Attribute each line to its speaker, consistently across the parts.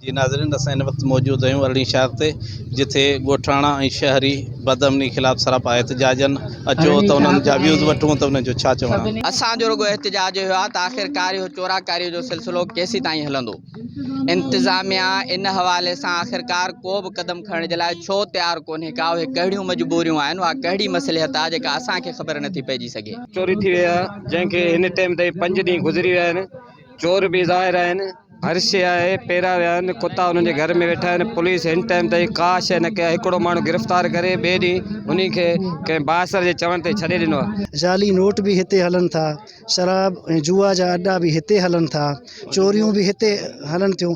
Speaker 1: جي ناظرين اسان هن وقت موجود آهيون ارڙهين شاخ تي جتي ڳوٺاڻا ۽ شهري بدامني خلاف سراپا احتجاجن اچو ته انهن جا ويوز وٺون ته انهن جو ڇا چوڻ آهي.
Speaker 2: اسان جو رڳو احتجاج اهو آهي ته آخرڪار اهو چوراڪاري جو سلسلو ڪيسيتائين هلندو؟ انتظاميا ان حوالي سان آخرڪار ڪو به قدم کڻڻ جي لاء ڇو تيار ڪونهي ڪا اهي ڪهڙيون مجبوريون آهن اها ڪهڙي مصلحت آهي جيڪا اسان کي خبر نٿي پئجي سگهي.
Speaker 3: چوري ٿي وئي آهي جنهن کي هن ٽيم تائين پنج ڏينهن گذري ويا آهن چور به ظاهر آهن هر شيء آهي پيرا ويا آهن ڪتا انهن جي گهر ۾ ويٺا آهن پوليس هن ٽائيم تائين ڪا شيء نه ڪئي آهي هڪڙو ماڻهو گرفتار ڪري ٻئي ڏينهن انهي کي ڪنهن بااثر جي چوڻ تي ڇڏي ڏنو آهي.
Speaker 4: جعلي نوٽ به هتي هلن ٿا، شراب ۽ جوا جا اڏا به هتي هلن ٿا، چوريون به هتي هلن ٿيون.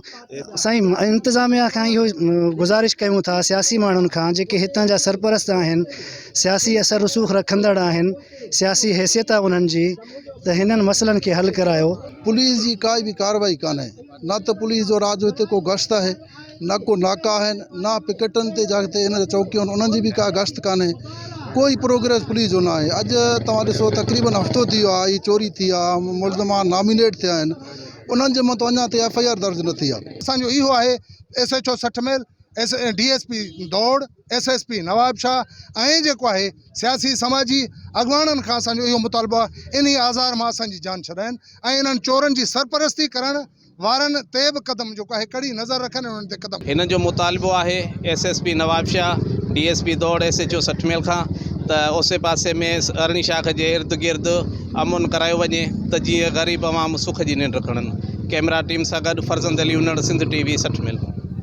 Speaker 4: سائين انتظاميا کان اهو گذارش ڪيون ٿا سياسي ماڻهن کان جيڪي هتان جا سرپرست آهن، سياسي اثر رسوخ رکندڙ آهن، سياسي حيثيت آهي انهن جي ته هنن مسئلن کي حل ڪرايو.
Speaker 5: پوليس جي ڪائي به ڪارروائي ڪانهي نه ته پوليس جو رات جو هتي ڪو گشت آهي نه ڪو ناڪا آهن نه پڪيٽن تي جتي هن جا چوڪيون آهن انهن جي به ڪا گشت ڪانهي ڪوئي پروگريس پوليس جو ناهي اڄ توهان ڏسو تقريبن هفتو ٿي ويو آهي هي چوري ٿي آهي ملزمان نامينيٽ ٿيا آهن انهن جي مٿان اڃا تائين ايف I R درج نه ٿي آهي.
Speaker 6: اسان جو اهو آهي ايس ايڇ او 60 ميل S D S P Dor S S P Nawabshah ۽ جيڪو آهي سياسي سماجي اڳواڻن کان اسان جو اهو مطالبو آهي انهي آزار مان اسان جي جان ڇڏائين ۽ انهن چورن جي سرپرستي ڪرڻ وارن تي به قدم جيڪو آهي ڪڙي نظر رکن ۽ انهن تي قدم
Speaker 1: هنن جو مطالبو آهي S S P Nawabshah, D S P Dor, S H O 60 mile کان ته اوسي پاسي ۾ ارڻي شاخ جي ارد گرد امن ڪرايو وڃي ته جيئن غريب عوام سک جي ننڊ کڻن. ڪئميرا ٽيم سان گڏ فرزند علي انڙ سنڌ ٽي وي 60 ميل.